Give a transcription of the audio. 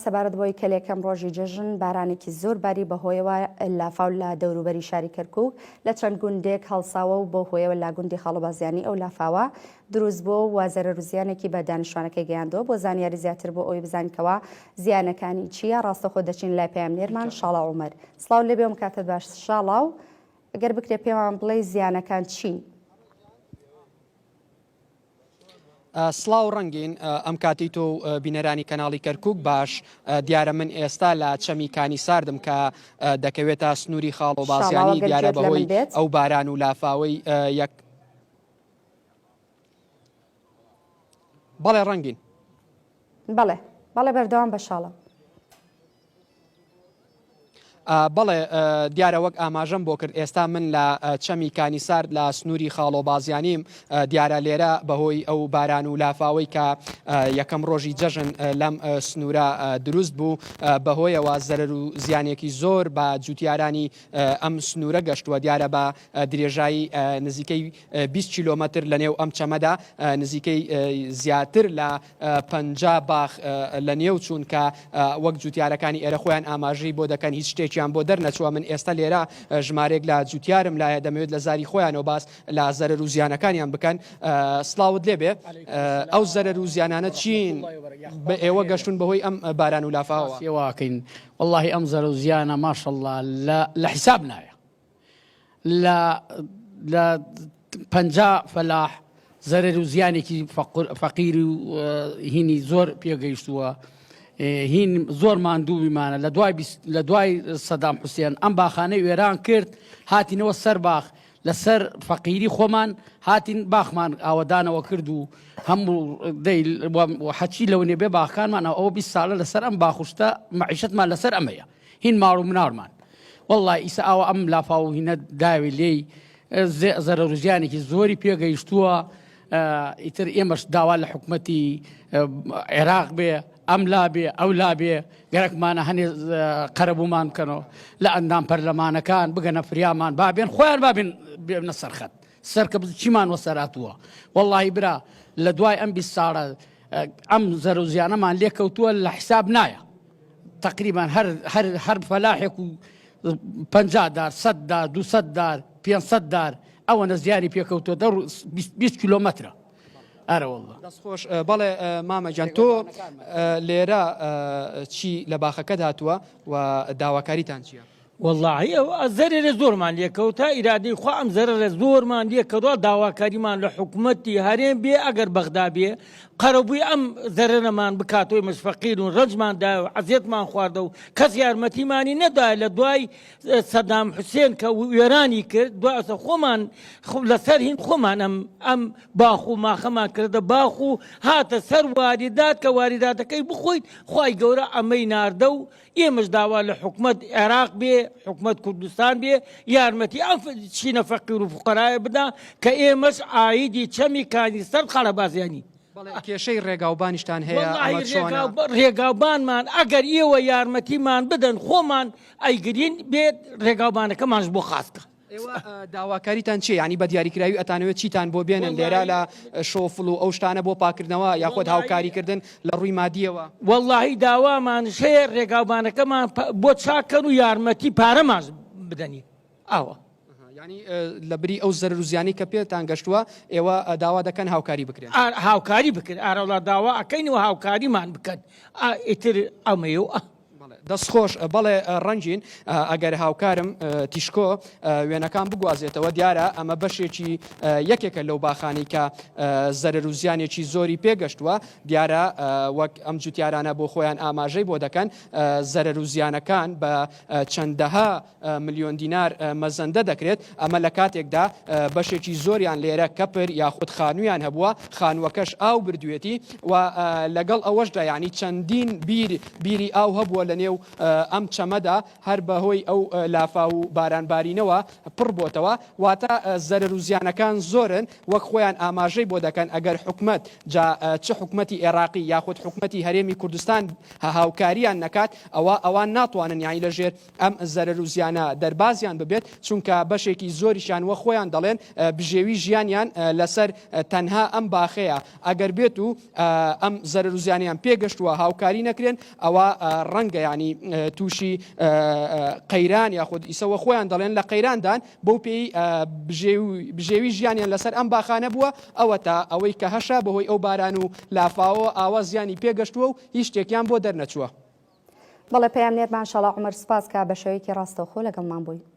سەبارەت بەوەی کە لەیەکەم ڕۆژی جەژن بارانێکی زۆر باری بەهۆیەوە لافاو لە دەوروبەری شاری کەرکوک لە چەند گوندێک هەڵساوە و بەو هۆیەوە لە گوندی خاڵۆبازیانی ئەو لافاوە دروست بووە و زەرەر و زیانێکی بە دانیشتوانەکەی گەیاندووە. بۆ زانیاری زیاتر بۆ ئەوەی بزانین کەوا زیانەکانی چییە ڕاستەوخۆ دەچین لای پەیامنێرمان شاڵاو عومەر. سڵاو لێبێ و کاتت باش شاڵاو گەر بکرێ پێمان بڵێی زیانەکان چین؟ سڵاو ڕەنگین ئەم کاتی تۆ و بینەرانی کەناڵی کەرکک باش دیارە من ئێستا لە چەمی کانی ساردم کە دەکەوێتە سنووری خاڵ و بازیانی دیارە بەهۆی ئەو باران و لافاوەی یەک بەڵێ ڕەنگین بەڵێ بەڵێ بەردەوام بە شاڵە. بەڵێ دیارە وەک ئاماژەم بۆ کرد ئێستا من لە چەمی کانیسارد لە سنووری خاڵۆ بازیانیم دیارە لێرە بەهۆی ئەو باران و لافاوەی کە یەکەم ڕۆژی جەژن لەم سنوورە دروست بوو بەهۆیەوە زەرەر و زیانێکی زۆر بە جوتیارانی ئەم سنوورە گەشتووە دیارە بە درێژایی نزیکەی 20 کیلۆمەتر لە نێو ئەم چەمەدا نزیکەی زیاتر لە 50 باخ لە نێو چوون کە وەک جوتیارەکانی ئێرە خۆیان ئاماژەی بۆ دەکەن هیچ شتێکیان بۆ دەرنەچووە من ئێستا لێرە ژمارێک لە جوتیارم لایە دەمەوێت لە زاری خۆیانەوە باس لە زەرەر و زیانەکانیان بکەن سڵاوت لێبێ ئەو زەرەر و زیانانە چین بە ئێوە گەشتون بەهۆی ئەم باران و لافاوە واکەین واللهی ئەم زەرە و زیانە ماشەڵڵا لە حیساب نایە لە لە 50 فەلاح زەرەر و زیانێکی فەقیر و هینی زۆر پێگەیشتووە هین زۆر ماندوویمانە لە دوای لە دوای سەدام حوسێن ئەم باخانەی وێران کرد هاتینەوە سەر باخ لەسەر فەقیری خۆمان هاتین باخمان ئاوەدانەوە کرد و هەموو دەی حەچی لەونێ بێ باخەکانمان ئەوە 20 ساڵە لەسەر ئەم باخشتە مەعیشەتمان لەسەر ئەمەیە هین ماڵ و مناڵمان والله ئیسە ئاوە ئەم لافاو هینە داوی لێی زەرەر و زیانێکی زۆری پێگەیشتووە ئیتر ئێمەش داوا لە حکومەتی عێراق بێ ئەم لا بێ ئەو لا بێ گەرەکمانە هەنێ قەرەبوومان بکەنەوە لە ئەندام پەرلەمانەکان بگەنە فریامان بابێن خۆیان بابێن بێنە سەرخەت سەرکە چیمان وەسەراتووە وەڵی برا لە دوای ئەم 20 ساڵە ئەم زەرە و زیانەمان لێکەوتووە لە حیساب نایە تقریبان هەر هەر هەر فەلاحێک و 50 دار 100 دار 200 دار 500 دار ئەوەنە زیانی پێکەوتووە دە 20 کیلۆمەترە ئەرەوەڵڵا. دەست خۆش بەڵێ مامە گیان تۆ لێرە چی لە باخەکەت هاتووە و داواکاریتان چییە؟ وەڵاهی ئەو زەرەرە زۆرمان لێکەوتە ئیرادەی خوا ئەم زەرەرە زۆرمان لێکەوتوە داواکاریمان لە حکومەتی هەرێم بێ ئەگەر بەغدا بێ قەرەبووی ئەم زەرەرەمان بکاتەوە ئێمەش فەقیر و ڕەنجمان دایە و عەزێتمان خواردە و کەس یارمەتیمانی نەدایە لە دوای سەدام حوسێن کە وێرانی کرد دوای ئەسە خۆمان لەسەر هین خۆمان ئەم ئەم باخ و ماخەمان کردە باخ و هاتە سەر واریدات کە واریداتەکەی بخۆیت خوای گەورە ئەمەی ناردە و ئێمەش داوا لە حکومەت عێراق بێ حکومەت کوردستان بێ یارمەتی ئەم چینە فەقیر و فوقەرایە بدا کە ئێمەش ئایدی چەمی کانی سەر قەرەبازیانی. بەڵێ کێشەی ڕێگاوبانیشتان هەیە ئەمە چۆنە؟ ڕێگاوبانمان ئەگەر ئێوە یارمەتیمان بدەن خۆمان ئەیگرین بێت ڕێگاوبانەکەمانش بۆ خاس کە. ئێوە داواکاریتان چیە یانی بە دیاریکراوی ئەتانەوێت چیتان بۆ بێنن لێرە لە شۆفڵ و ئەو شتانە بۆ پاکردنەوە یاخود هاوکاریکردن لە ڕووی مادیەوە؟ وەڵاهی داوامانش هەیە ڕێگاوبانەکەمان بۆ چاککەن و یارمەتی پارەمان بدەنی ئاوا. یانی لە بری ئەو زەرەر و زیانەی کە پێتان گەشتووە ئێوە داوا دەکەن هاوکاری بکرێن؟ هاوکاری بکرێن ئارەوڵا داوا ئەکەین و هاوکاریمان بکەن ئیتر ئەمەیە و. دەست خۆش بەڵێ ڕەنگین ئەگەر هاوکارم تیشکۆ وێنەکان بگوازێتەوە دیارە ئەمە بەشێکی یەکێکە لەو باخانی کە زەرەر و زیانێکی زۆری پێگەشتووە دیارە وەک ئەم جوتیارانە بۆ خۆیان ئاماژەی بۆ دەکەن زەرەر و زیانەکان بە چەندەها ملیۆن دینار مەزەندە دەکرێت، ئەمە لە کاتێکدا بەشێکی زۆریان لێرە کەپر یاخود خانوویان هەبووە، خانووەکەش ئاو بردوویەتی و لەگەڵ ئەوەشدا یانی چەندین بیر بیری ئاو هەبووە لە نێو. لەنێو ئەم چەمەدا هەر بەهۆی ئەو لافاو و بارانبارینەوە پڕ بۆتەوە، واتە زەرەر و زیانەکان زۆرن، وەک خۆیان ئاماژەی بۆ دەکەن ئەگەر حکومەت جا چ حکومەتی ئێراقی یاخود حکومەتی هەرێمی کوردستان هاوکاریان نەکات ئەوا ئەوان ناتوانن یانی لەژێر ئەم زەرەر و زیانە دەربازیان ببێت، چونکە بەشێکی زۆریشیان وەک خۆیان دەڵێن بژێوی ژیانیان لەسەر تەنها ئەم باخەیە، ئەگەر بێت و ئەم زەرەر و زیانەیان پێگەشتووە هاوکاری نەکرێن ئەوا ڕەنگە یانی تووشی قەیران یاخود ئیسەوە خۆیان دەڵێن لە قەیراندان بەو پێی بژێوی ژیانیان لەسەر ئەم باخانە بووە ئەوەتا ئەوەی کە هەشە بەهۆی ئەو باران و لافاوەوە ئاوا زیانی پێگەشتووە و هیچ شتێکیان بۆ دەرنەچووە. بەڵێ پەیامنێرمان شاڵاو عومەر سوپاس کە بە شێوەیەکی ڕاستەوخۆ لەگەڵمان بووی.